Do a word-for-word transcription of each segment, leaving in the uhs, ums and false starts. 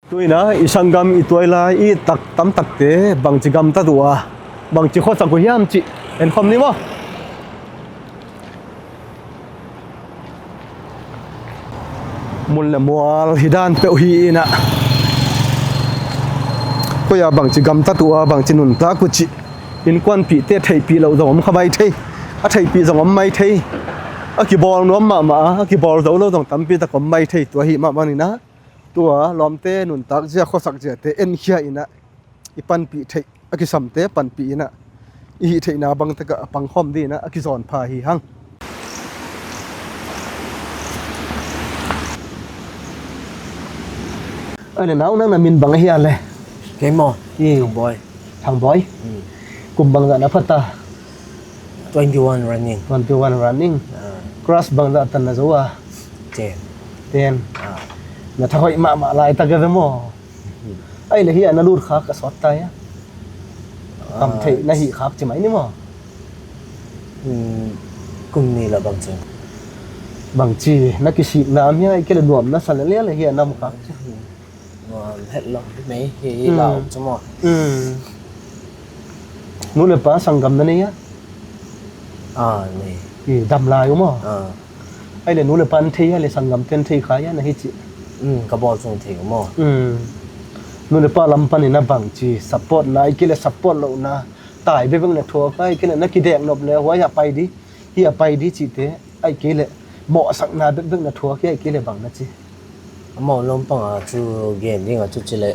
Tuina i sanggam i tuailai i tak tamtakte bangci gamtat uh a, bangci khuasak uh hiam cih en khawm ni maw? Mun le mual hi dan peuh hi inah, koi-ah bangci gamtat uh a, bangci nuntak uh cih innkuanpihte theihpih loh zong om kha mai thei. A theihpih zong om mai thei. A kibawl nuam mahmah a, a kibawl zo lo zong tampi tak om mai thei. Tua hi mah maninah tua lawmte nuntak zia, khuasak ziate enkhia inah i panpih theih, a kisamte panpih inah i hih theihna bang takah a pangkhawm dinah a kizawn pha hi hang. Ai le nau, nang na min bang ahi a le? Kei maw? Thangbawi. Thangbawi? Kum bangzah na phata? Twenty one running. Twenty one running. Class bangzah tan na zo a? Ten. Ten. Na thahoih mahmah laitak a ve maw? Ai le hi a na lut khak a sawt ta ia? Tam theih na hih khak ci mai ni maw? Kum ni la bangci. Bangci na kisikna am hia, i kei le nuam na sa le lia le hi a nam khak ci? Nuam het lo hi mei hi lau cu maw? Nu le pa sanggam na nei a? Nei. Dam lai uh maw? Ai le nu le pa an thei a le sanggam ten thei kha ia na hi ci? Ka bawl cung thei uh maw? Nu le pa lam panin a bangci support na, i kei le support lohna tai bebek na thuak a, i kei le na kidek nop le huai a pai di, hi a pai di cihte, ai kei le mawhsakna bekbek na thuak hi, ai kei le bang na ci? Amau lampang a cu gen ding a cu ci le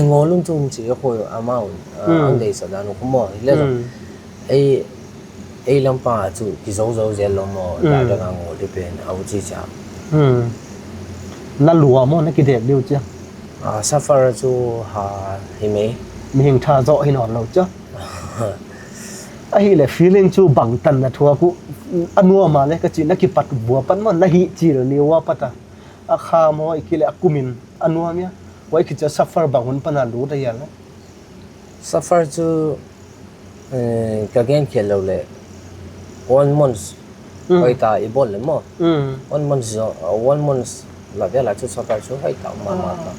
ngawl lungtung ci a khuai amau an deihsak dan uh khu maw hi le zong ei, ei lampang a cu kizozo zel lo maw, daidang a ngawl dih pen a uci cia. Na lua maw, na kidek dih uh cia? Suffer cu ha hi mei. Mihing tha zawh hi nawn lo cia. Ahih le feeling cu bangtan na thuak uh, a nuam a le ka cih na kipat vua pat maw, na hih cil ni ua pat a, a kha maw, i kei le a kumin a nuam ia? Huai khit cia suffer bang hun pana lut a hia le? Suffer cu ka gen khial lo le one month hoih ta i bawl le maw? One month zong, one month la bia la cu suffer cu hoih ta mahmah ta.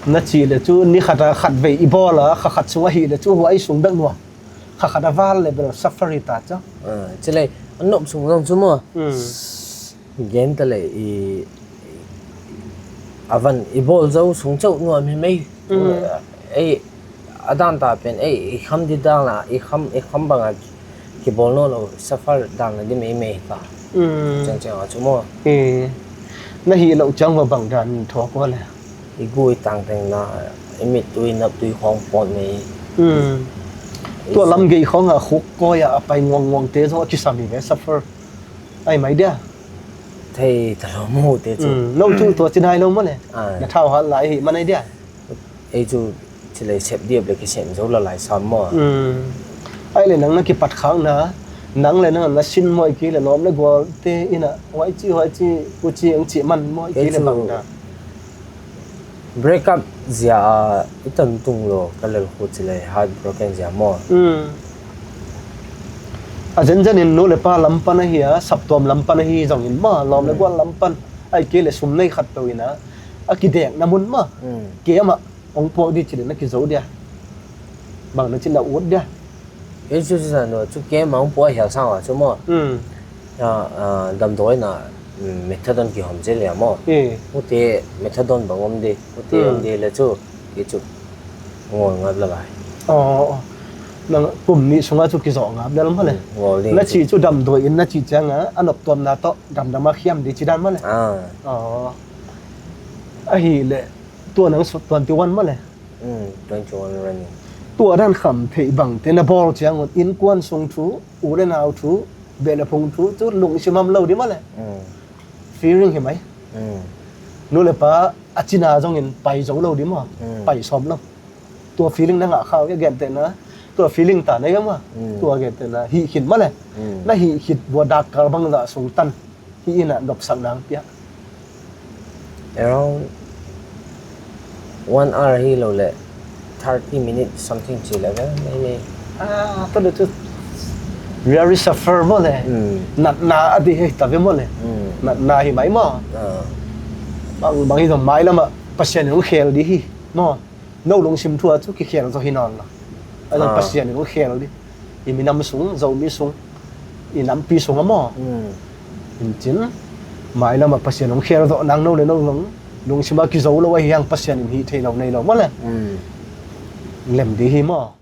Na cih le cu ni khat a khat vei i bawl a, kha khat sung ahih le cu huai sung bek nuam. Kha khat a val le bel suffer hi ta cu. Ci le an nop sung zong cu maw? Gen ta le i a van i bawl zo sung ceuh nuam hi mei. Ei a dan ta pen ei i kham di dan la i kham, i kham bang a kibawl nawn lo suffer dan la di mei mei ta. Ciangciang a cu maw? Na hih loh ciang va bang dan thawk ua le? I gui tangteng na, i mit tui nap tui khawng pawt mei. Tua lam gei khawng a khuk kawi a a pai nguangnguang te zong a kisam hi ve suffer. Ai mai dia. Thei ta lo mu te cu. No cu tua ci nai lo maw le? Na thau hal lai hi man ai dia. Ei cu ci lei sep diap le kisem zo la lai sam maw? Ai le nang na kipat khak na, nang le nang na sin maw i kei le lawm le gual te ina huai ci huai ci, u ci ang ci man maw i kei le bang na? Break up zia a i tantung lo ka lel khu ci le heartbroken zia maw? A zenzen in nu le pa lam pan ahi a, saptuam lam pan ahi zong in maw, lawm le gual lam pan, ai kei le sum nei khat peuh ina a kidek na mun maw? Kei amah hong puak di ci le na kizo dia? Bang na ci na ut dia? Ei cu cu zan cu kei amah hong puak hial sang a cu maw? Damdawi na methadone kihawm zel lia maw? Ute methadone bang om di, ute om di le cu, i cu ngawl ngap la lai. Aw, nang kum nih sungah cu kizawh ngap lel maw le? Ngawl ding na ci cu damdawi in na ci ciangah a noptuamna tawh damdam a khiam di ci dan maw le? Aw, ahih leh tua nang sut twenty one maw le? Twenty one running. Tua dan kham theih bangte na bawl ciangun innkuan sung thu, u le nau thu, beh le phung thu cu lungsim ham lo di maw le? Fearing hi mai. Nu le pa a cina zongin pai zo lo di maw? Pai sawm lo. Tua feeling na ngah kha uh hia, gentehna? Tua feeling ta na hia maw? Tua gentehna hih khin maw le? Na hih khit bua dakkal bangzah sung tan hih ina nopsak nang piak? Around one hour hi lo le thirty minutes something ci le ve mai mai. Ah, tua le cu very suffer maw le? Natna a di hei ta ve maw le? Natna hi mai maw? Bang bang hi zong mai lamah Pasian in hong khel dih hi maw. No lungsim thu ah thu kikhel zaw hi nawn lo. Ahi zong Pasian in hong khel dih. I minam sung, Zomi sung, i nampi sung ah maw. Incin mailam ah Pasian hong khel zawh nang no le no zong lungsim ah kizo lo ahi hang Pasian in hih thei lo nei lo maw le. Lem dih hi maw.